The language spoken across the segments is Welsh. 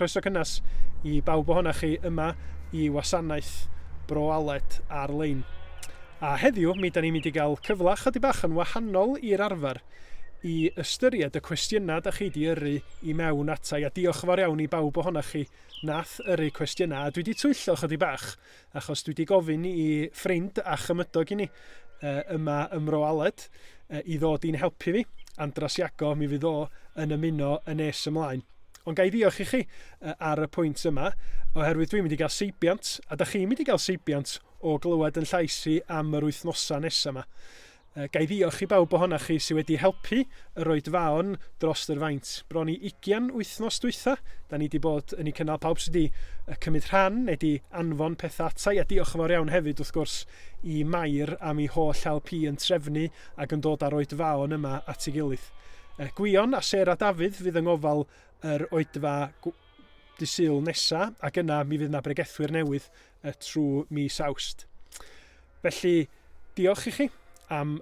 Croeso cynnes i bawb ohonoch chi yma i wasanaeth Bro Aled ar-lein. A heddiw, mi da ni'n mynd i gael cyfle chydig bach yn wahanol i'r arfer i ystyried y cwestiynau da chi di yrru i mewn ata i, a diolch yn fawr iawn i bawb ohonoch chi nath yrru cwestiynau. A dwi di twyllo chydig bach, achos dwi di gofyn i ffrind a chymydog i ni uh, yma ym Mro Aled uh, i ddod i'n helpu fi. Andras Iago, mi fydd o yn ymuno yn nes ymlaen. Ond ga i ddiolch i chi ar y pwynt yma, oherwydd dwi'n mynd i gael seibiant, a da chi'n mynd i gael seibiant o glywed yn llais i am yr wythnosau nesaf yma. Ga i ddiolch i bawb ohonoch chi sydd wedi helpu yr oedfaon dros yr faint. Bron i ugian wythnos dwytha, da ni wedi bod yn ei cynnal pawb sydd wedi cymryd rhan neu wedi anfon pethau ata i, a diolch yn fawr iawn hefyd wrth gwrs i Mair am ei holl help hi yn trefnu ac yn dod â'r oedfaon yma at ei gilydd. Gwion a Sarah Dafydd fydd yng ngofal yr oedfa Dydd Sul nesa, ac yna mi fydd yna bregethwyr newydd trwy mis Awst. Felly, diolch i chi am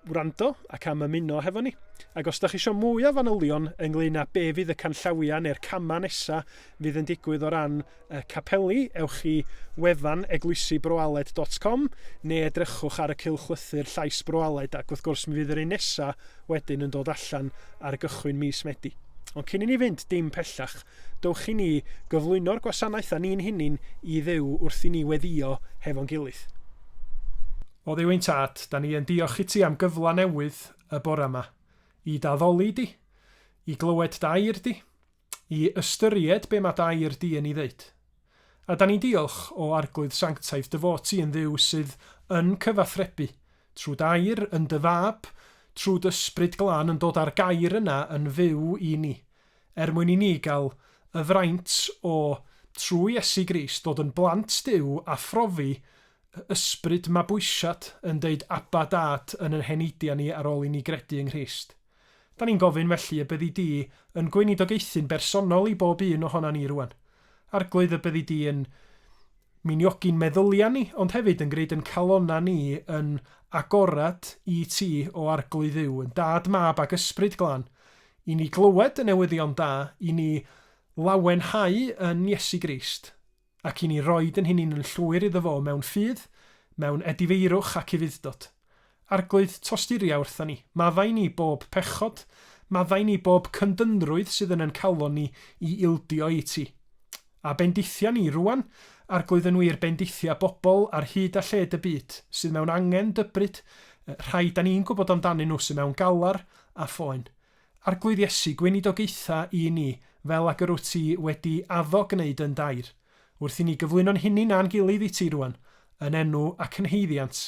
wrando ac am ymuno hefo ni. Ac os da chi eisiau mwy o fanylion ynglyn â be fydd y canllawiau neu'r camau nesaf fydd yn digwydd o ran y capeli, ewch i wefan eglwysibroaled.com neu edrychwch ar y cylchlythyr Llais Bro Aled ac wrth gwrs mi fydd yr un nesa wedyn yn dod allan ar gychwyn mis Medi. Ond cyn i ni fynd dim pellach, dowch i ni gyflwyno'r gwasanaeth a ni'n hunin i Dduw wrth i ni weddïo hefo'n gilydd. O Dduw ein Tad, da ni yn diolch i ti am gyfle newydd y bore yma, i d'addoli di, i glywed d'air di, i ystyried be mae d'air di yn ei ddeud. A da ni'n diolch, o Arglwydd Sanctaidd, dy fod ti yn Dduw sydd yn cyfathrebu, trwy d'air, yn dy Fab, trwy d'Ysbryd Glân yn dod â'r gair yna yn fyw i ni, er mwyn i ni gael y fraint o, trwy Iesu Grist, dod yn blant Duw a phrofi ysbryd mabwysiad yn deud Abba Dad yn yn heneidiau ni ar ôl i ni gredu yng Nghrist. Da ni'n gofyn felly y byddi di yn gweinidogaethu'n bersonol i bob un ohona ni rwan. Arglwydd y byddi di yn miniogi'n meddylia ni, ond hefyd yn gwneud yn calonna ni yn agorad i ti, o Arglwydd Dduw, yn Dad, Mab ac Ysbryd Glân, i ni glywed y newyddion da, i ni lawenhau yn Iesu Grist, ac i ni roid yn hunin yn llwyr iddo fo mewn ffydd, mewn edifeirwch ac ufudd-dod. Arglwydd, tosturia wrtha ni, maddau ni bob pechod, maddau ni bob cyndynrwydd sydd yn 'yn calon ni i ildio i ti. A bendithia ni rwan, Arglwydd yn wir bendithia bobl ar hyd a lled y byd, sydd mewn angen dybryd, rhai da ni'n gwybod amdanyn nhw sydd mewn galar a phoen. Arglwydd Iesu, gweinidogaetha i ni, fel ag yr wyt ti wedi addo gwneud yn daer. Wrth i ni gyflwyno'n hunin a'n gilydd i ti rwan, yn enw ac yn haeddiant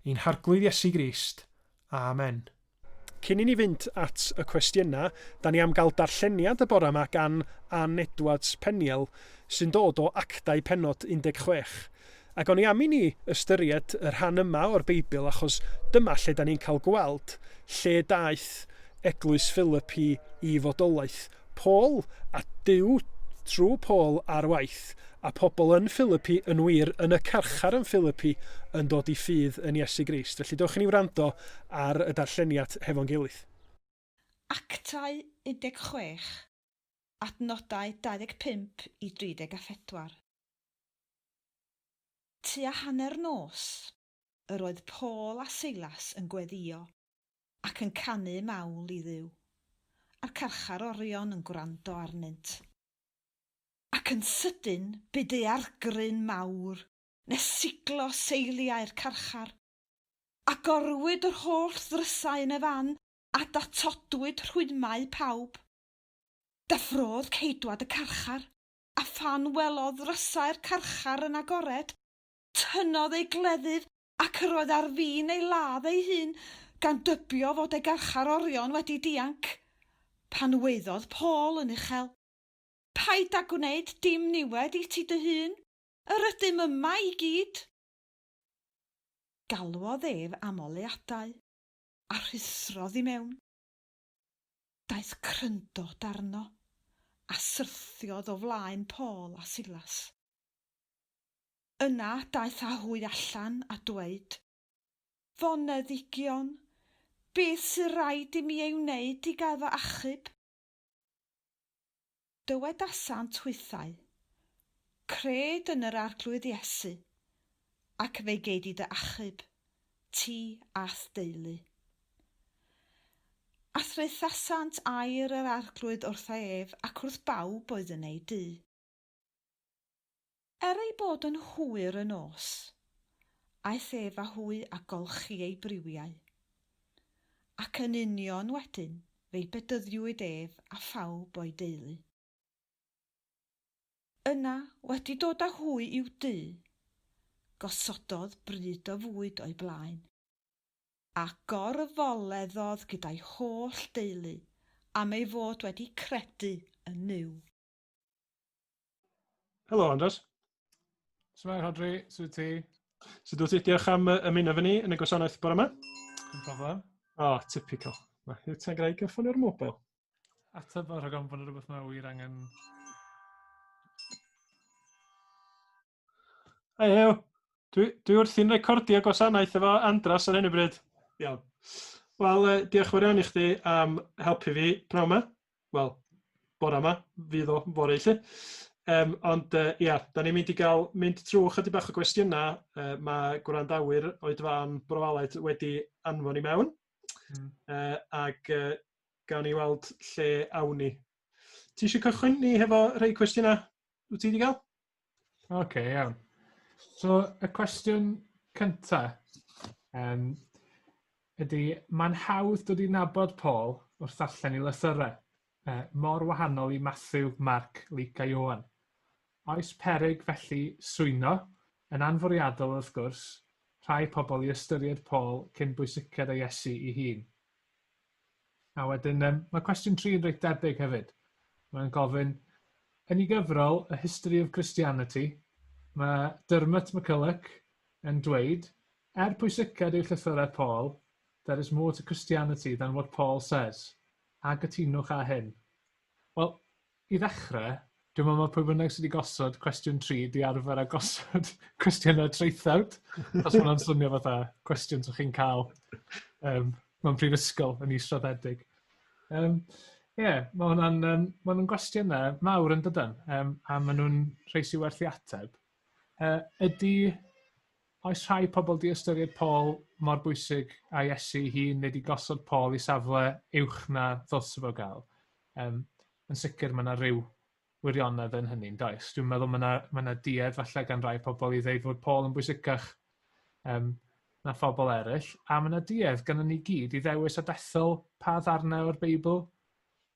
ein Harglwydd Iesu Grist. Amen. Cyn i ni fynd at y cwestiynau, da ni am gael darlleniad y bore yma gan Ann Edwards Peniel, sy'n dod o Actau pennod 16. Ac o'n i am i ni ystyried y rhan yma o'r Beibl achos dyma lle da ni'n cael gweld lle daeth eglwys Philippi i fodolaeth. Paul a Duw trwy Paul ar waith, a pobl yn Philippi yn wir yn y carchar yn Philippi yn dod i ffydd yn Iesu Grist. Felly dewch i ni wrando ar y darlleniad hefo'n gilydd. Actau 16, adnodau 25 i 34. Tua hanner nos, yr oedd Paul a Seilas yn gweddïo ac yn canu mawl i Dduw, a'r carcharorion yn gwrando arnynt. Ac yn sydyn bu daeargryn mawr nes siglo seiliau'r carchar. Agorwyd yr holl ddrysau yn y fan a datodwyd rhwymau pawb. Deffrôdd ceidwad y carchar, a phan welodd ddrysau'r carchar yn agored, tynnodd ei gleddyf ac yr oedd ar fin ei ladd ei hun, gan dybio fod ei garcharorion wedi dianc. Pan waeddodd Paul yn uchel, Paid â gwneud dim niwed i ti dy hun, yr ydym yma i gyd. Galwodd ef am oleuadau, a rhuthrodd i mewn. Daeth cryndod arno, a syrthiodd o flaen Paul a Silas. Yna daeth â hwy allan a dweud, Foneddigion, beth sy raid i mi ei wneud i gael fy achub? Dywedasant hwythau, Cred yn yr Arglwydd Iesu, ac fe'i gei di dy achub, ti a'th deulu. A thraethasant air yr Arglwydd wrtho ef ac wrth bawb oedd yn ei dŷ. Er ei bod yn hwyr y nos, aeth ef â hwy a golchi eu briwiau. Ac yn union wedyn fe'i bedyddiwyd ef a phawb o'i deulu. Yna, wedi dod â hwy i'w dŷ, gosododd bryd o fwyd o'u blaen. A gorfoleddodd gyda'i holl deulu am ei fod wedi credu yn Nuw. Helo, Andros. Shwmae, Rhodri, sut wyt ti? Sut wyt ti? Diolch am ymuno efo ni yn y gwasanaeth bore yma. Dim problem. O, oh, typical. Mae Huw Ten Graig yn ffonio'r mobile. Ateb o rhag ofn bod yna rhywbeth mae wir angen... Hei, Huw. Dwi, dwi wrthi'n recordio gwasanaeth efo Andras ar hyn o bryd. Iawn. Wel, diolch fawr iawn i chdi am helpu fi pnawn yma. Wel, bore yma, fydd o fory 'lly. Um, ond uh, ia, da ni'n mynd i gael mynd trwy chydig bach o gwestiynau uh, mae gwrandawyr oedfaon Bro Aled wedi anfon i mewn. Uh, ac uh, gawn ni weld lle awn ni. Ti eisiau cychwyn ni hefo rhai cwestiynau wyt ti wedi cael? Oce, okay, iawn. So, y cwestiwn cynta um, ydy, mae'n hawdd dod i nabod Paul wrth ddarllen ei lythyrau, uh, mor wahanol i Matthew, Mark, Luke a Ioan. Oes peryg felly swyno, yn anfwriadol wrth gwrs, rhai pobl i ystyried Paul cyn bwysiced â Iesu ei hun? A wedyn, um, mae cwestiwn 3 yn reit debyg hefyd. Mae'n gofyn, yn ei gyfrol, A History of Christianity, mae Dermot McCulloch yn dweud, er pwysiced yw llythyrau Paul, there is more to Christianity than what Paul says. A gytunwch â hyn? Wel, i ddechrau, dwi'n meddwl mae pwy bynnag sydd wedi gosod cwestiwn 3 di arfer â gosod cwestiynau traethawd. Os mae hwnna'n swnio fatha cwestiwn sy'ch chi'n cael um, mewn prifysgol yn israddedig. Um, Ie, yeah, mae hwnna'n um, ma nhw'n gwestiynau mawr yn dydyn, um, a maen nhw'n rhai sy'n werth i ateb. Uh, ydy, oes rhai pobl di ystyried Paul mor bwysig a Iesu ei hun, neu di gosod Paul i safle uwch na ddylse fo gael? Um, yn sicr mae yna rhyw wirionedd yn hynny, does? Dwi'n meddwl mae yna, mae yna duedd falle gan rai pobl i ddeud fod Paul yn bwysicach um, na phobl eraill, a mae yna duedd gan ni gyd i ddewis a dethol pa ddarnau o'r Beibl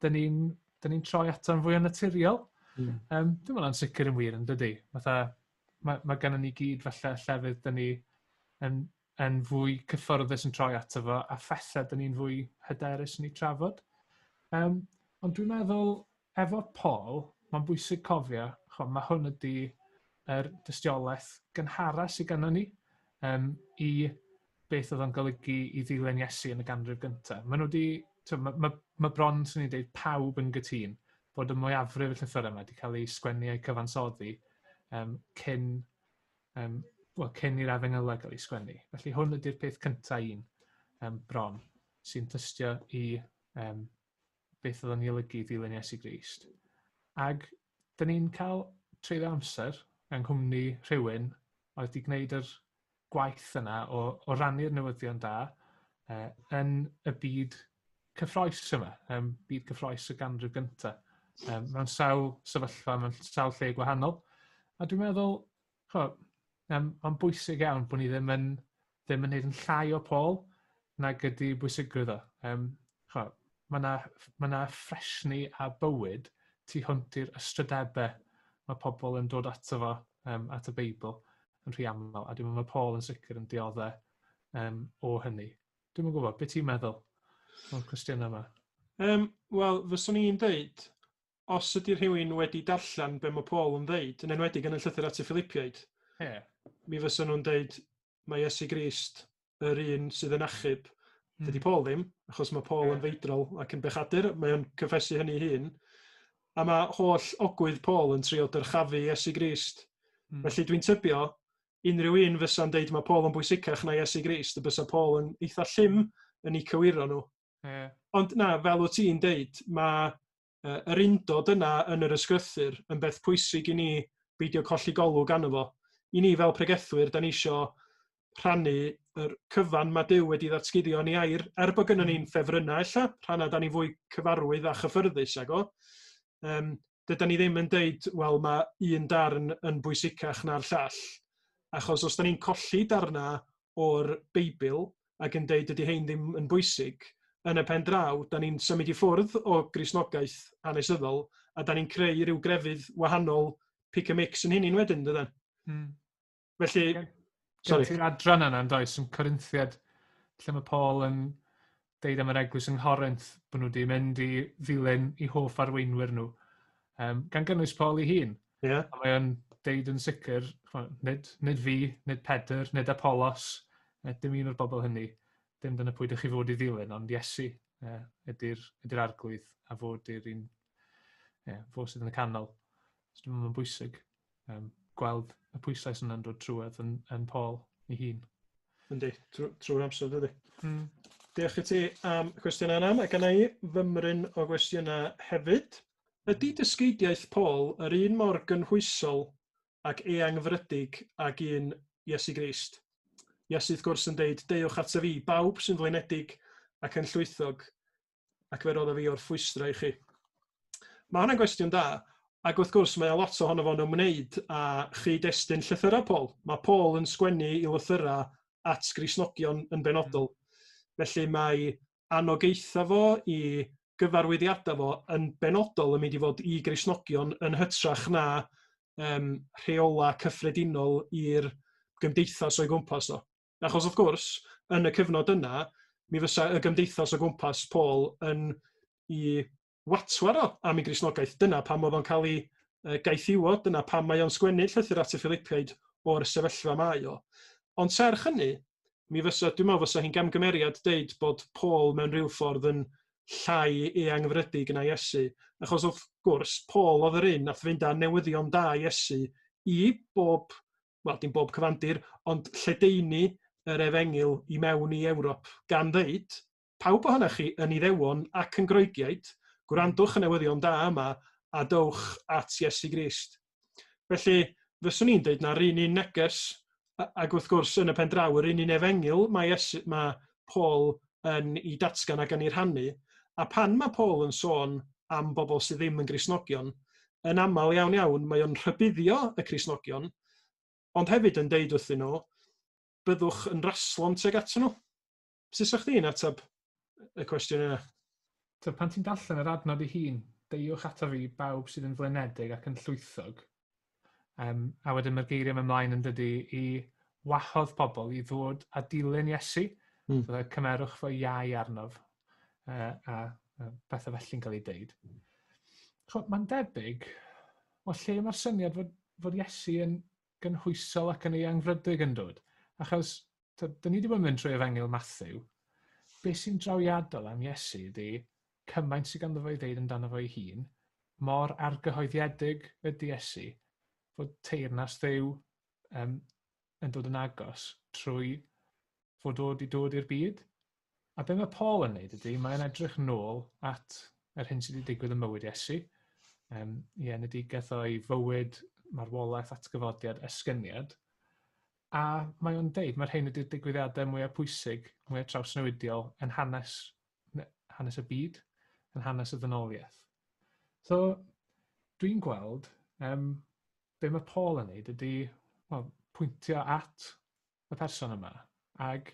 dyn ni'n ni troi ato'n fwy o naturiol. Um, dwi'n meddwl yn sicr yn wir yn dydy. Fatha, mae, mae gennym ni gyd falle llefydd dyn ni yn, yn fwy cyfforddus yn troi ato fo a phethau dyn ni'n fwy hyderus yn ei trafod. Um, ond dwi'n meddwl, efo Paul, mae'n bwysig cofio, chwa, mae hwn ydy yr dystiolaeth gynhara sydd gennym ni um, i beth oedd o'n golygu i ddilyn Iesu yn y ganrif gyntaf. Maen nhw wedi, mae ma, ma bron, swn i'n dweud, pawb yn gytûn bod y mwyafrif y llythyrau yma wedi cael eu sgwennu a'u cyfansoddi um, cyn um, well, cyn i'r efengylau gael ei sgwennu. Felly hwn ydy'r peth cyntaf un um, bron sy'n tystio i um, beth oedd o'n ei olygu i ddilyn Iesu Grist. Ag dyn ni'n cael treulio amser yng nghwmni rhywun oedd wedi gwneud yr gwaith yna o, o rannu'r newyddion da uh, yn y byd cyffroes yma, um, byd cyffroes y ganrif gyntaf, um, mewn sawl sefyllfa, mewn sawl lle gwahanol. A dwi'n meddwl, cho, um, mae'n bwysig iawn bod ni ddim yn, ddim yn neud yn llai o Paul nag ydy bwysigrwydd o. Um, cho, mae yna ma na ffresni a bywyd tu hwnt i'r ystrydebau mae pobl yn dod ato fo, um, at y Beibl yn rhy aml, a dwi'n meddwl mae Paul yn sicr yn dioddau um, o hynny. Dwi'm yn gwybod, beth ti'n meddwl o'r cwestiynau yma? Um, Wel, fyswn i'n deud, os ydy rhywun wedi darllen be mae Paul yn ddeud, yn enwedig yn y llythyr at y Philippiaid, yeah. mi fyswn nhw'n deud, mae Iesu Grist yr un sydd yn achub. Dydy Paul ddim, achos mae Paul yeah. yn feidrol ac yn bechadur, mae o'n cyffesu hynny hun. A mae holl ogwydd Paul yn trio dyrchafu Iesu Grist. Felly dwi'n tybio, unrhyw un fysa'n deud mae Paul yn bwysicach na Iesu Grist, y bysa Paul yn eitha llym yn eu cywiro nhw. Yeah. Ond na, fel wyt ti'n deud, mae Yr undod yna yn yr ysgrythur yn beth pwysig i ni beidio colli golwg arno fo. I ni fel pregethwyr, da ni isio rhannu yr cyfan mae Duw wedi ddatguddio yn ei air, er bod gynnon ni'n ffefrynnau ella, rhannau da ni fwy cyfarwydd a chyffyrddus ag o. Dydan ni ddim yn deud, wel, mae un darn yn bwysicach na'r llall, achos os da ni'n colli darnau o'r Beibl ac yn deud dydy hein ddim yn bwysig, yn y pen draw, da ni'n symud i ffwrdd o Gristnogaeth hanesyddol a da ni'n creu rhyw grefydd wahanol pick a mix yn hynny'n wedyn, dydan? Felly, sorry. Gen ti'r adran yna yn does, yn Corinthiad, lle mae Paul yn deud am yr eglwys yng Nghorinth bod nhw wedi mynd i ddilyn i hoff arweinwyr nhw, gan gynnwys Paul ei hun. A mae o'n deud yn sicr, nid fi, nid Pedr, nid Apollos, dim un o'r bobl hynny, dim dyna pwy ydych chi fod i ddilyn, ond Iesu ydy'r arglwydd a fod i'r un, fo sydd yn y canol. So dwi'n meddwl mae'n bwysig gweld y pwyslais yna'n dod trwedd yn Paul ei hun. Yndi, trwy'r amser, dydy. Diolch i ti am y cwestiynau yna. Mae genna i fymryn o gwestiynau hefyd. Ydy dysgeidiaeth Paul yr un mor gynhwysol ac eangfrydig ag un Iesu Grist? Iesu, wrth gwrs, yn deud, deuwch ata fi, bawb sy'n flinedig ac yn llwythog, ac fe rodda fi orffwystra i chi. Mae hwnna'n gwestiwn da, ac wrth gwrs mae lot ohono fo'n ymwneud â chyd-destun llythyrau Paul. Mae Paul yn sgwennu i lythyrau at Gristnogion yn benodol. Felly mae anogaetha fo i gyfarwyddiadau fo yn benodol yn mynd i fod i Gristnogion yn hytrach na rheola cyffredinol i'r gymdeithas o'i gwmpas o. Achos wrth gwrs, yn y cyfnod yna, mi fysa y gymdeithas o gwmpas Paul yn i watwar o am ei Gristnogaeth. Dyna pam oedd o'n cael ei gaethiwo, dyna pam mae o'n sgwennu llythyr at y Philipiaid o'r sefyllfa mae o. Ond serch hynny, mi fysa, dwi'n meddwl fysa hi'n gamgymeriad deud bod Paul mewn rhyw ffordd yn llai eangfrydig na Iesu, achos wrth gwrs, Paul oedd yr un nath fynd â newyddion da Iesu i bob, wel, dim bob cyfandir, ond lledaenu yr efengyl i mewn i Ewrop, gan ddeud, pawb ohonoch chi yn Iddewon ac yn Groegiaid, gwrandwch y newyddion da yma a dowch at Iesu Grist. Felly, fyswn i'n deud na'r un un neges, ac wrth gwrs yn y pen draw yr un un efengyl mae, Iesu, mae Paul yn ei datgan ac yn ei rhannu, a pan mae Paul yn sôn am bobl sydd ddim yn Gristnogion, yn aml iawn iawn mae o'n rhybuddio y Cristnogion, ond hefyd yn deud wrthyn nhw, byddwch yn raslon tuag atyn nhw. Sut sa chdi'n ateb y cwestiwn yna? So, pan ti'n darllen yr adnod ei hun, deuwch ato fi bawb sydd yn flinedig ac yn llwythog. A wedyn mae'r geiriau ymlaen yn dydy i wahodd pobl i ddod a dilyn Iesu. So, cymerwch fy iau arnof a bethau felly'n cael ei deud. Mae'n debyg, o lle mae'r syniad fod Iesu yn gynhwysol ac yn eangfrydig yn dod. Achos dyn ni wedi bod yn mynd trwy Efengyl Matthew. Be sy'n drawiadol am Iesu ydy cymaint sydd ganddo fo i ddeud amdano fo ei hun, mor argyhoeddiedig ydy Iesu fod teyrnas Dduw yn dod yn agos trwy fod o wedi dod i'r byd. A be mae Paul yn neud ydy, mae'n edrych nôl at yr hyn sydd wedi digwydd ym mywyd Iesu, i enedigaeth o'i fywyd, marwolaeth, atgyfodiad, esgyniad. A mae o'n deud, mae'r rhain ydy'r digwyddiadau mwyaf pwysig, mwyaf trawsnewidiol yn hanes y byd, yn hanes y ddynoliaeth. So, dwi'n gweld, be mae Paul yn neud ydy, well, pwyntio at y person yma ag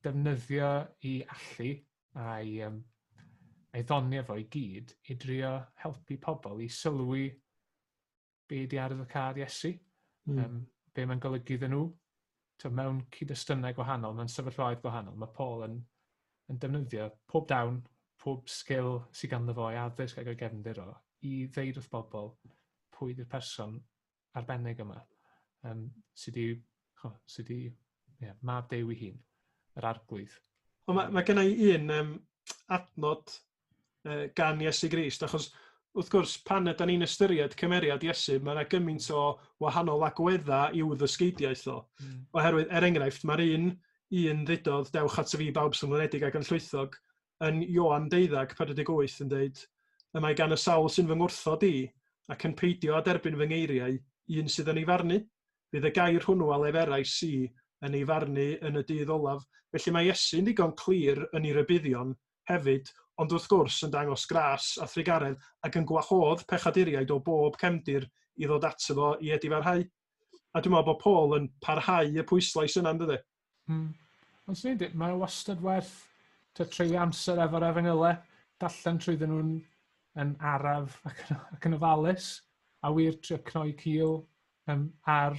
defnyddio i allu a'i ddoniau fo i gyd i drio helpu pobl i sylwi be di arwyddocâd Iesu, be mae'n golygu iddyn nhw. So, mewn cyd-destunau gwahanol, mewn sefyllfaoedd gwahanol, mae Paul yn defnyddio pob dawn, pob sgil sydd ganddo fo o'i addysg ac o'i gefndir o, i ddeud wrth bobl pwy ydy'r person arbennig yma, sydd wedi, sydd wedi, ie, mab Duw ei hun, yr arglwydd. Ond mae gen i un adnod gan Iesu Grist, achos wrth gwrs pan ydan ni'n ystyried cymeriad Iesu, mae yna gymaint o wahanol agweddau i'w ddysgeidiaeth o. Oherwydd, er enghraifft, mae'r un ddudodd, dewch at fi bawb sy'n flinedig ac yn llwythog, yn Ioan 12, 48 yn dweud, Y mae gan y sawl sy'n fy ngwrthod i, ac yn peidio â derbyn fy ngeiriau, un sydd yn ei farnu. Bydd y gair hwnnw a leferais i yn ei farnu yn y dydd olaf. Felly mae Iesu'n ddigon clir yn ei rybuddion hefyd, ond wrth gwrs yn dangos gras a thrugaredd ac yn gwahodd pechaduriaid o bob cefndir i ddod ato fo i edifarhau. A dwi'n meddwl bod Paul yn parhau y pwyslais yna, yn dydy? Ond swn i'n dweud, mae wastad werth treulio amser efo'r efengylau, darllen trwyddyn nhw'n yn araf ac yn ofalus, a wir trio cnoi cil ar,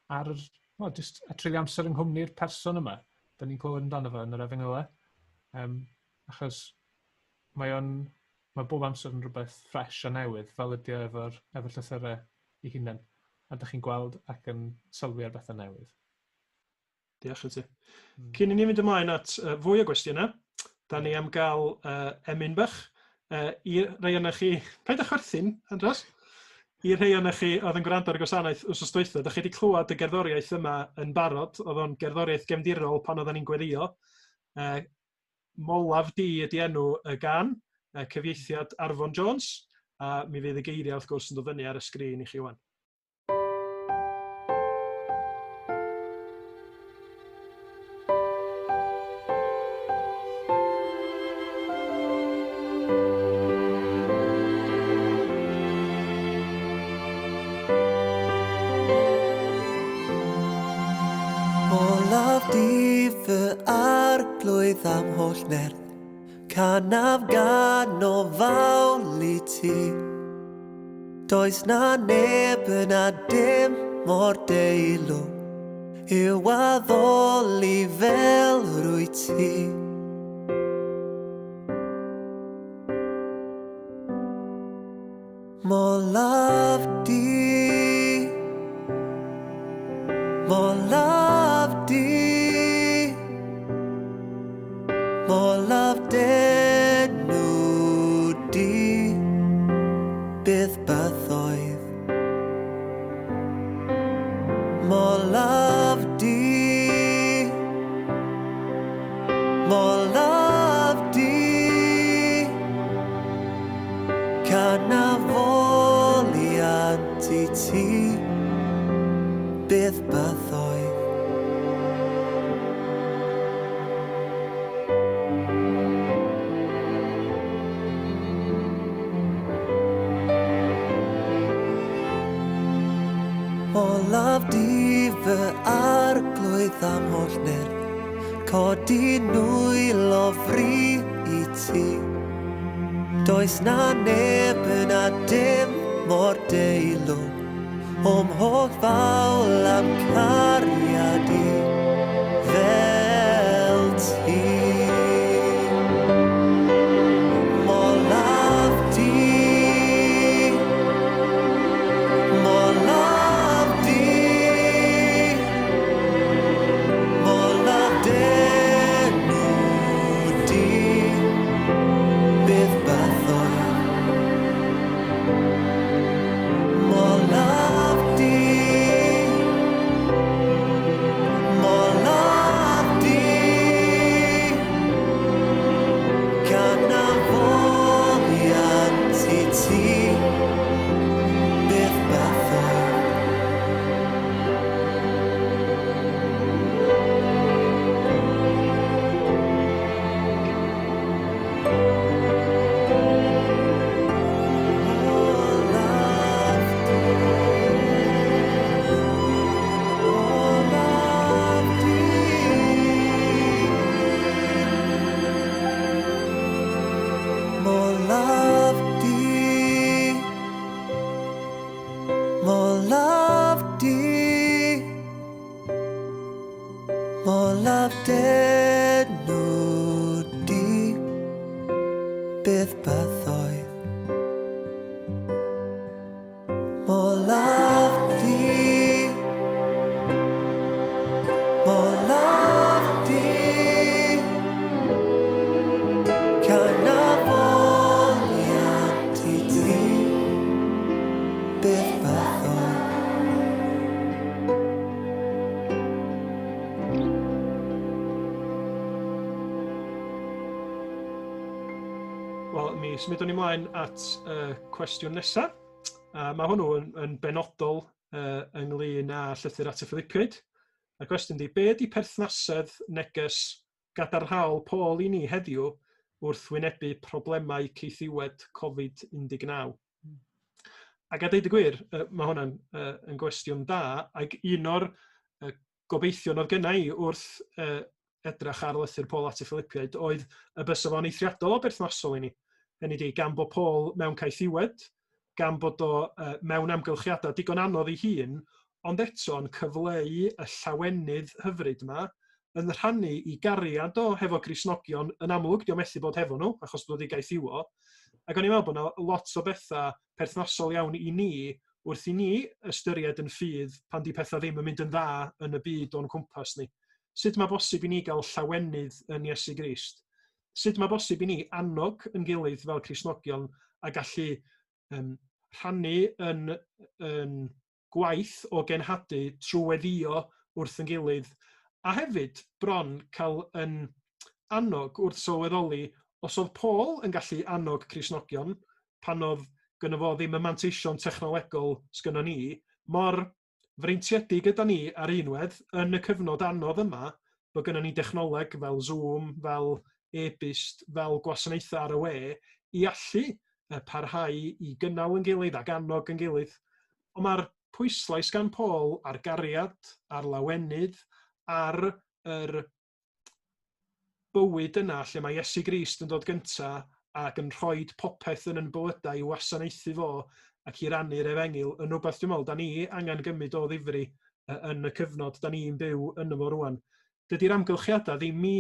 ar well, just, a treulio amser yng nghwmni'r person yma. Da ni'n clywed amdano fo yn yr efengylau. Achos mae o'n, mae bob amser yn rhywbeth ffres a newydd, fel ydy o efo'r efo llythyrau ei hunain. A da chi'n gweld ac yn sylwi ar bethau newydd. Diolch i ti. Cyn i ni fynd ymlaen at fwy o gwestiynau, da ni am gael emyn bach. I rei o'na chi, paid â chwerthin, Andros, i rhai o'na chi oedd yn gwrando ar y gwasanaeth wrth dwytha, da chi wedi clywed y gerddoriaeth yma yn barod, oedd o'n gerddoriaeth gefndirol pan oedden ni'n gweddio. Molaf Di ydy enw y gan, cyfieithiad Arfon Jones, a mi fydd y geiriau wrth gwrs yn dod fyny ar y sgrin i chi wan. Olaf di fy arglwydd am holl nerth, canaf gan o fawl i ti. Does na neb yna dim mor deilw, i'w addoli fel rwy ti. Molaf di, molaf di, molaf denw di, byth bythoedd. Molaf di, molaf di, canafoliant i ti, byth bythoedd. Olaf di fy arglwydd am holl nerth, codi nwyl o fri i ti. Does na neb yna dim mor deilwng, o'm holl fawl am cariad i fel ti. Molaf di, molaf di, molaf denw di, byth bythoedd. Molaf di, molaf di, canafoliant i ti, byth bythoedd. Olaf di, olaf di, molaf di, molaf di, molaf denw di, byth bythoedd. Molaf di, molaf di, canafoliant i ti, byth bythoedd. Wel, mi symudwn ni mlaen at y cwestiwn nesaf. Mae hwnnw yn, yn benodol ynglyn â llythyr at y Philippiaid. A'r cwestiwn di, be ydy perthnasedd neges gadarnhaol Paul i ni heddiw wrth wynebu problemau caethiwed Covid-19? Ac a deud y gwir, mae hwnna'n yn gwestiwn da, ac un o'r gobeithion oedd gynna i wrth edrach ar lythyr Paul at y Philipiaid oedd y bysa fo'n eithriadol o berthnasol i ni. Hynny ydi, gan bod Paul mewn caethiwed, gan bod o mewn amgylchiadau digon anodd ei hun, ond eto yn cyfleu y llawenydd hyfryd yma, yn rhannu i gariad o hefo Cristnogion, yn amlwg, di o methu bod hefo nhw, achos bod wedi gaethiwo. Ac o'n i'n meddwl bod yna lot o bethau perthnasol iawn i ni wrth i ni ystyried yn ffydd pan di pethau ddim yn mynd yn dda yn y byd o'n cwmpas ni. Sut mae bosib i ni gael llawenydd yn Iesu Grist? Sut mae bosib i ni annog yn gilydd fel Cristnogion a gallu um, rhannu yn, yn gwaith o genhadu trwy weddio wrth yn gilydd a hefyd bron cael yn annog wrth sylweddoli os oedd Paul yn gallu annog Cristnogion pan oedd gynno fo ddim y manteision technolegol sgynnon ni, mor freintiedig yda ni ar unwedd yn y cyfnod anodd yma bod gynnon ni dechnoleg fel Zoom, fel e-byst, fel gwasanaethau ar y we i allu parhau i gynnal yn gilydd ac annog yn gilydd. Ond mae'r pwyslais gan Paul ar gariad, ar lawenydd, ar yr bywyd yna lle mae Iesu Grist yn dod gynta ac yn rhoi popeth yn yn bywydau i wasanaethu fo ac i rannu'r efengyl yn rhywbeth dwi'n meddwl da ni angen gymryd o ddifri yn y cyfnod da ni'n byw yno fo rwan. Dydy'r amgylchiadau ddim i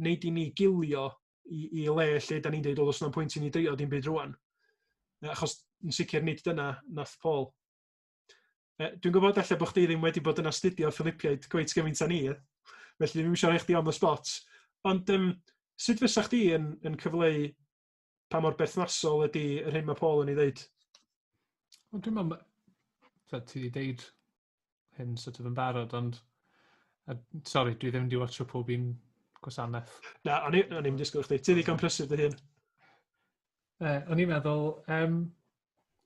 wneud i ni gilio i, i le lle da ni'n dweud, o, does na'm pwynt i ni drio dim byd rwan. Achos yn sicr nid dyna nath Paul. Dwi'n gwybod ella bod chdi ddim wedi bod yn astudio Philippiaid cweit gymaint â ni, felly ddim eisiau rhoi chdi on the spot. Ond um, sut fysa chdi yn, yn cyfleu pa mor berthnasol ydy yr hyn mae Paul yn ei ddeud? Wel, dwi'n meddwl, ti wedi deud hyn sort of yn barod, ond a, sorry, dwi ddim wedi watcho pob un gwasanaeth. Na, o'n i'n disgwyl chdi. Ti ddigon prysur dy hun. O'n i'n meddwl, um,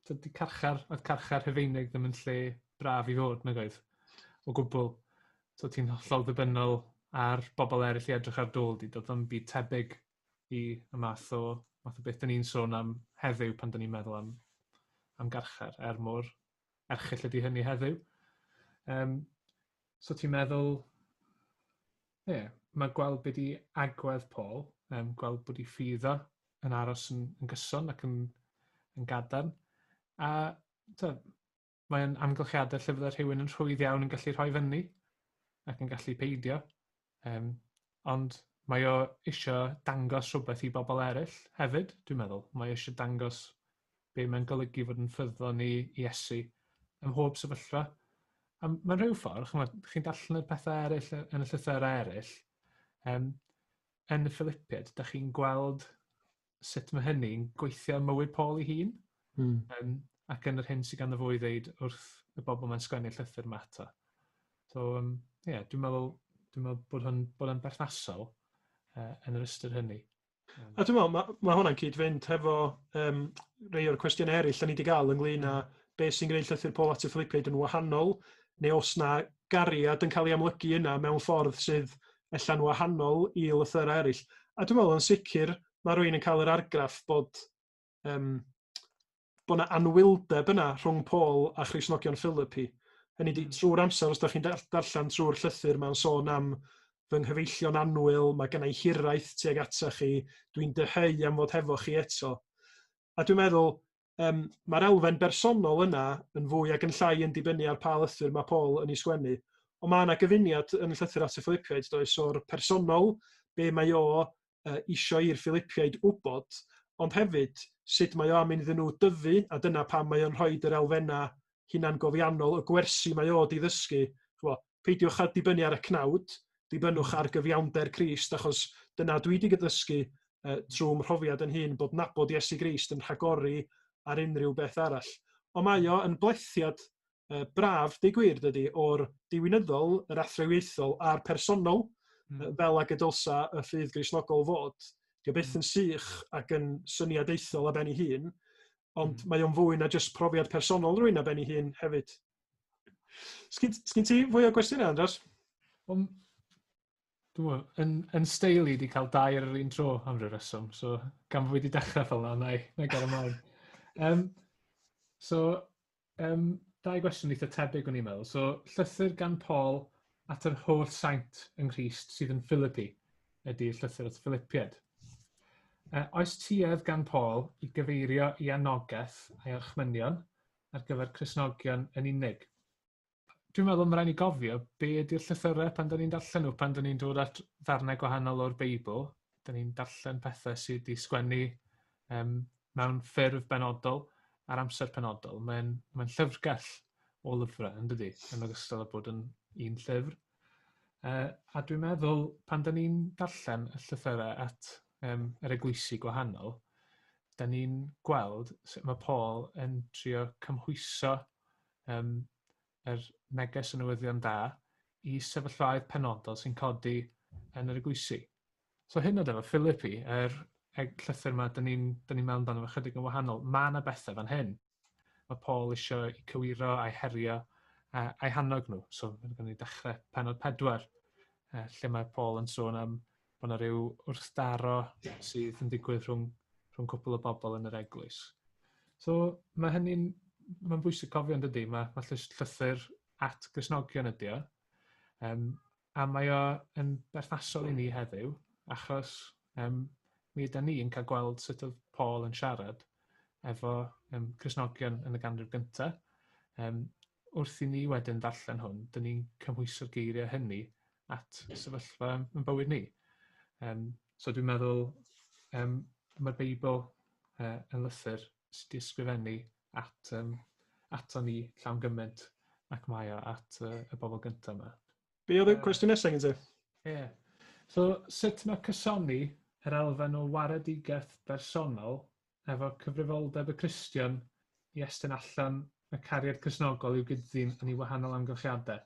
dydy carchar, oedd carchar Rhufeinig ddim yn lle braf i fod, nag oedd, o gwbl. So ti'n hollol ddibynnol ar bobl eraill i edrych ar dôl di, doedd ddim byd tebyg i y math o, math o beth dyn ni'n sôn am heddiw pan dyn ni'n meddwl am, am garchar, er mor erchyll ydy hynny heddiw. Um, so ti'n meddwl, ie, yeah, mae gweld be di agwedd Paul, um, gweld bod i ffydd o yn aros yn, yn gyson ac yn, yn gadarn. A ta, mae'n amgylchiadau lle fydde rhywun yn rhwydd iawn yn gallu rhoi fyny ac yn gallu peidio. Um, ond mae o eisiau dangos rhywbeth i bobl eraill hefyd, dwi'n meddwl. Mae o eisiau dangos be mae'n golygu fod yn ffyddlon i Iesu ym mhob sefyllfa. A mae'n rhyw ffordd, ch'mod, chi'n darllen y pethau eraill yn y llythyrau eraill, um, yn y Philippiaid, da chi'n gweld sut mae hynny'n gweithio ym mywyd Paul ei hun. Um, ac yn yr hyn sydd ganddo fo i ddeud wrth y bobl mae'n sgwennu'r llythyr yma ato. So, um, yeah, dwi'n meddwl, dwi'n meddwl bod hwn bod yn berthnasol yn yr ystyr hynny. A dwi'n meddwl, mae, ma hwnna'n cyd-fynd hefo um, rei o'r cwestiynau eraill da ni wedi gael ynglyn â beth sy'n gwneud llythyr Paul at y Philippiaid yn wahanol, neu os na gariad yn cael ei amlygu yna mewn ffordd sydd ella'n wahanol i lythyrau eraill. A dwi'n meddwl yn sicr mae rhywun yn cael yr argraff bod, um, bod 'na anwyldeb yna rhwng Paul a Christnogion Philippi. Hynny di, trwy'r amser, os da chi'n darllen trwy'r llythyr, mae'n sôn am fy nghyfeillion annwyl, mae gennau hiraeth tuag ata chi, dwi'n dyheu am fod hefo chi eto. A dwi'n meddwl, um, mae'r elfen bersonol yna yn fwy ac yn llai yn dibynnu ar pa lythyr mae Paul yn ei sgwennu. Ond mae yna gyfuniad yn y llythyr at y Philippiaid, does, o'r personol, be mae o isio i'r Philippiaid wybod, ond hefyd sut mae o am iddyn nhw dyfu, a dyna pam mae o'n rhoi yr elfennau hunangofiannol, y gwersi mae o di ddysgu. Ch'mo, peidiwch â dibynnu ar y cnawd, dibynnwch ar gyfiawnder Crist, achos dyna dwi wedi ddysgu trwy mhrofiad yn hun, bod nabod Iesu Grist yn rhagori ar unrhyw beth arall. Ond mae o yn blethiad braf, deud gwir, dydy, o'r diwinyddol, yr athrawiaethol a'r personol, fel ag y dylsa y ffydd Gristnogol fod. Dio byth yn sych ac yn syniadaethol ar ben ei hun, ond mae o'n fwy na jyst profiad personol rhywun ar ben ei hun hefyd. Sgyn, sgyn ti fwy o gwestiynau, Andros? Wel, dwi'n meddwl, yn steil i wedi cael dau ar yr un tro am ryw reswm, so gan fod wedi dechrau fel yna, na i gael ymlaen. So, dau gwestiwn eitha tebyg o'n i'n meddwl. So, llythyr gan Paul at yr holl saint yng Nghrist sydd yn Philippi ydy'r llythyr at Philippiaid. Oes tuedd gan Paul i gyfeirio i anogaeth a'i orchmynion ar gyfer Cristnogion yn unig? Dwi'n meddwl mae rhaid ni gofio be ydy'r llythyrau pan da ni'n darllen nhw, pan da ni'n dod at ddarnau gwahanol o'r Beibl. Da ni'n darllen pethau sydd wedi sgwennu mewn ffurf benodol ar amser penodol. Mae'n mae llyfrgell o lyfrau, yn dydy, yn ogystal â bod yn un llyfr. A dwi'n meddwl, pan da ni'n darllen y llythyrau at yr eglwysi gwahanol, da ni'n gweld sut mae Paul yn trio cymhwyso yr neges y newyddion da i sefyllfaoedd penodol sy'n codi yn yr eglwysi. So hyn oed efo Philippi, yr llythyr yma, dyn ni'n ni meddwl amdano fo chydig yn wahanol, mae yna bethau fan hyn. Mae Paul eisiau i cywiro a'i herio a'i hannog nhw. So mae gen ni dechrau pennod 4, lle mae Paul yn sôn am bod yna rhyw wrthdaro sydd yn digwydd rhwng cwpl o bobl yn yr eglwys. So mae hynny'n, mae'n bwysig cofio yn dydy, mae llythyr at Gristnogion ydy o. A mae o yn berthnasol i ni heddiw, achos mi ydy ni'n cael gweld sut oedd Paul yn siarad efo Cristnogion yn y ganrif gyntaf. Wrth i ni wedyn ddarllen hwn, dyn ni'n cymhwyso'r geiriau hynny at sefyllfa yn bywyd ni. So dwi'n meddwl mae'r Beibl yn lythyr sydd wedi ysgrifennu ato ni llawn gymaint ac mae o at y bobl gyntaf yma. Be oedd y cwestiwn nesaf gen ti? Ie. Yeah. So, sut mae cysoni yr elfen o waredigaeth bersonol efo cyfrifoldeb y Cristion i estyn allan y cariad Cristnogol i'w gyddyn yn ei wahanol amgylchiadau?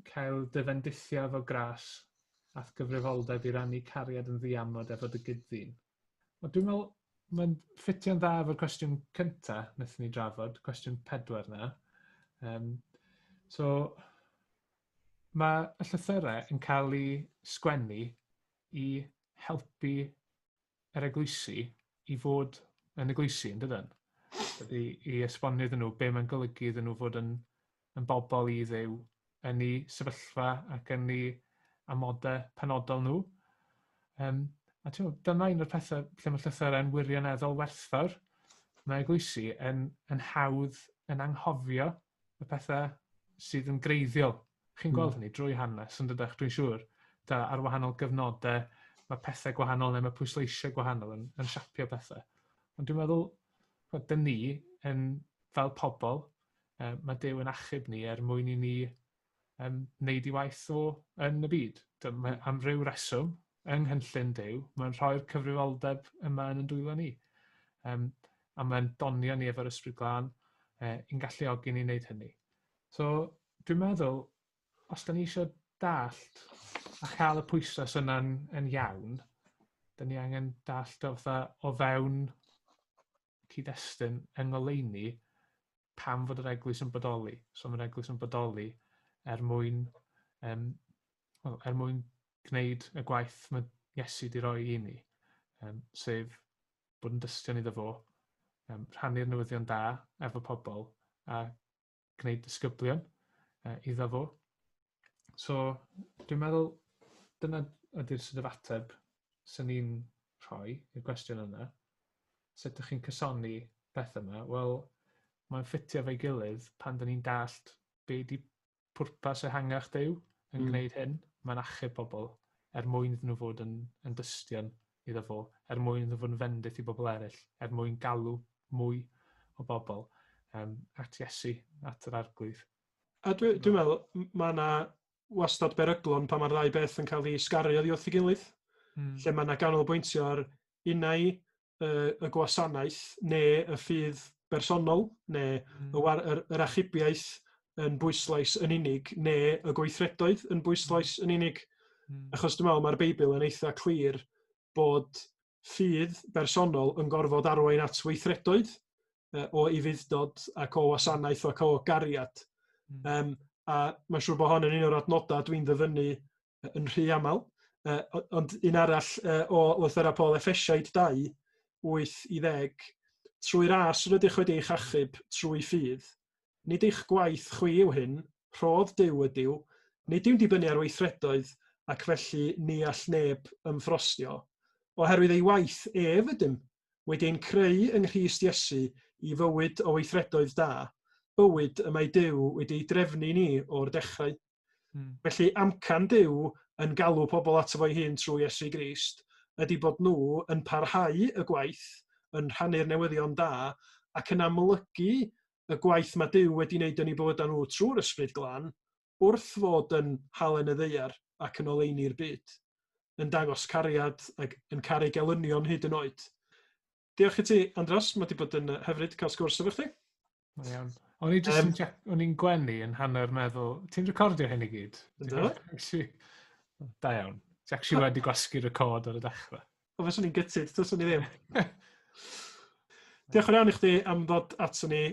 Cael dy fendithio efo gras a'th gyfrifoldeb i rannu cariad yn ddiamod efo dy gyddyn. Wel, dwi'n meddwl mae'n ffitio'n dda efo'r cwestiwn cynta wnaethon ni drafod, cwestiwn 4 na. So, mae y llythyrau yn cael eu sgwennu i helpu yr eglwysi i fod yn eglwysi, yn dydyn? I esbonio iddyn nhw be mae'n golygu iddyn nhw fod yn bobl i Dduw yn eu sefyllfa ac yn eu amodau penodol nhw. A ti'n meddwl, dyma un o'r pethau lle mae llythyrau'n wirioneddol werthfawr. Mae eglwysi yn hawdd yn anghofio y pethau sydd yn greiddiol. Chi'n gweld hynny drwy hanes, yn dydych, dwi'n siŵr. Da, ar wahanol gyfnodau, mae pethau gwahanol neu mae pwysleisiau gwahanol yn siapio pethau. Ond dwi'n meddwl, dyn ni, yn, fel pobl, mae Duw yn achub ni er mwyn i ni wneud i waith o yn y byd. Mae am ryw reswm yng nghynllun Duw, mae'n rhoi'r cyfrifoldeb yma yn ein dwylo ni. A mae'n donio ni efo'r Ysbryd Glân i'n galluogi ni wneud hynny. So, dwi'n meddwl, os da ni eisiau dallt a chael y pwyslais yna'n yn iawn, da ni angen dallt o fatha o fewn cyd-destun yng ngoleuni pam fod yr eglwys yn bodoli. So mae'r eglwys yn bodoli er mwyn, well, er mwyn gwneud y gwaith mae Iesu wedi rhoi i ni, sef bod yn dystion iddo fo, rhannu'r newyddion da efo pobl a gwneud disgyblion iddo fo. So dwi'n meddwl dyna ydy'r sort of ateb sy'n ni'n rhoi i'r cwestiwn yna. Sut ydych chi'n cysoni beth yma? Wel, mae'n ffitio efo'i gilydd pan dyn ni'n dallt be di pwrpas ehangach Duw yn gwneud hyn. Mae'n achub pobl er mwyn iddyn nhw fod yn dystion iddo fo, er mwyn iddyn nhw fod yn fendith i bobl eraill, er mwyn galw mwy o bobl at Iesu, at yr Arglwydd. A dwi'n meddwl, mae yna wastad beryglon pan mae'r ddau beth yn cael ei sgaru oddi wrth ei gilydd. Lle mae yna ganolbwyntio ar unai y gwasanaeth neu y ffydd bersonol, neu yr achubiaeth yn bwyslais yn unig, neu y gweithredoedd yn bwyslais yn unig. Achos dwi'n meddwl mae'r Beibl yn eitha clir. bod ffydd bersonol yn gorfod arwain at weithredoedd o ufudd-dod ac o wasanaeth ac o gariad. A mae'n siŵr bod hon yn un o'r adnodau dwi'n ddyfynnu yn rhy aml. Ond un arall o lythyrau Paul, Effesiaid 2, 8 i 10, trwy ras rydych wedi eich achub trwy ffydd. Nid eich gwaith chwi yw hyn, rhodd Duw ydyw, nid yw'n dibynnu ar weithredoedd ac felly ni all neb ymffrostio. Oherwydd ei waith ef ydym, wedi ein creu yng Nghrist Iesu i fywyd o weithredoedd da, bywyd y mae Duw wedi ei drefnu i ni o'r dechrau. Felly amcan Duw yn galw pobl ato fo'i hun trwy Iesu Grist ydy bod nhw yn parhau y gwaith, yn rhannu'r newyddion da, ac yn amlygu y gwaith mae Duw wedi wneud yn eu bywydau nhw trwy'r Ysbryd Glân, wrth fod yn halen y ddaear ac yn oleuni'r byd, yn dangos cariad ac yn caru gelynion hyd yn oed. Diolch i ti, Andros. Mae wedi bod yn hyfryd cael sgwrs efo chdi. Mae'n iawn. O'n i jyst yn check, o'n i'n gwenu yn hanner meddwl, ti'n recordio hyn i gyd? Yndw. Da iawn. Ti actually wedi gwasgu record ar y dechrau. O, fyswn i'n gytid, dylswn i ddim. Diolch yn iawn i chdi am ddod ato ni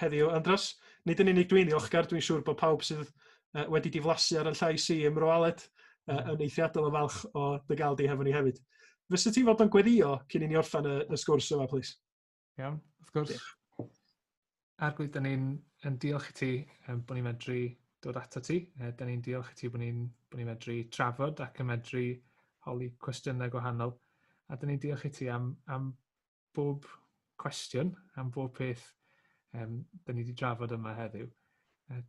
heddiw, Andros. Nid yn unig dwi'n ddiolchgar, dwi'n siŵr bod pawb sydd wedi diflasu ar y llais i ym Mro Aled yn eithriadol o falch o dy gael di hefo ni hefyd. Fysa ti fod yn gweddio cyn i ni orffen y, y sgwrs yma, plis? Iawn, wrth gwrs. Diolch. Arglwydd, da ni'n yn diolch i ti bod ni'n medru dod ato ti. Da ni'n diolch i ti bod ni'n bod ni medru trafod ac yn medru holi cwestiynau gwahanol. A da ni'n diolch i ti am, am bob cwestiwn, am bob peth um, da ni wedi drafod yma heddiw.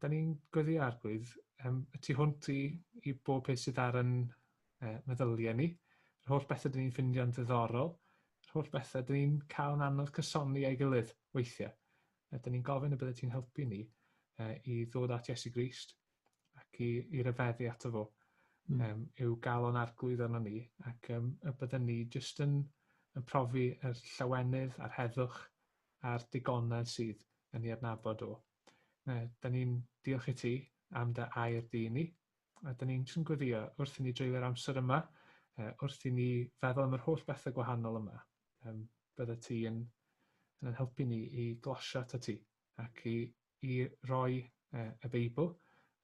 Da ni'n gweddio arglwydd um, y tu hwnt i, i bob peth sydd ar yn meddyliau ni, yr holl bethau da ni'n ffindio'n ddiddorol, yr holl bethau da ni'n cael yn anodd cysoni ei gilydd weithiau. Da ni'n gofyn y bydde ti'n helpu ni i ddod at Iesu Grist ac i, i ryfeddu ato fo. Um, yw galon arglwydd arno ni ac um, y bydden ni jyst yn, yn profi yr llawenydd a'r heddwch a'r digonedd sydd yn ei adnabod o. Da ni'n diolch i ti am dy air di ni, a da ni'n jyst yn gweddio wrth i ni dreulio'r amser yma, wrth i ni feddwl am yr holl bethau gwahanol yma, um, bydde ti yn, yn helpu ni i glosio ato ti ac i, i roi y Beibl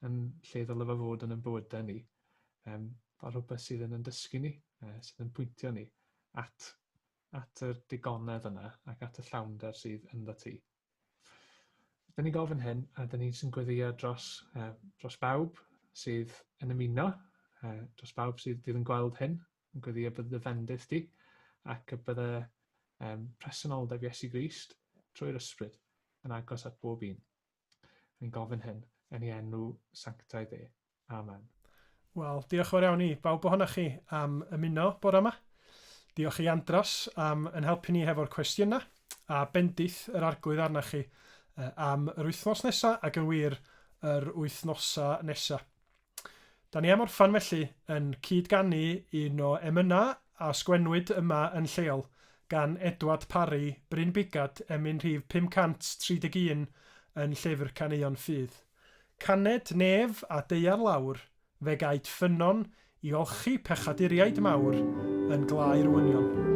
yn lle ddylai fo fod yn ein bywydau ni, um, fel rhywbeth sydd yn yn dysgu ni, sydd yn pwyntio ni at, at yr digonedd yna ac at y llawnder sydd ynddo ti. Dyn ni'n gofyn hyn, a dyn ni'n sy'n gweddio dros, dros bawb sydd yn ymuno, dros bawb sydd fydd yn gweld hyn, yn gweddio bydd dy fendith di, ac y bydde um, presenoldeb Iesu Grist trwy'r ysbryd yn agos at bob un. Ni'n gofyn hyn yn ei enw sanctaidd e. Amen. Wel, diolch fawr iawn i bawb ohonoch chi am ymuno bore yma. Diolch i Andros am yn helpu ni hefo'r cwestiynau, a bendith yr Arglwydd arnoch chi am yr wythnos nesaf ac yn wir yr wythnosau nesaf. Da ni am orffan felly yn cyd-ganu un o emynau a sgwennwyd yma yn lleol gan Edward Parry, Bryn Bigad, emyn rhif 531 yn Llyfr Caneuon Ffydd. Caned nef a daear lawr, fe gaed ffynnon i olchi pechaduriaid mawr yn glau'r wynion.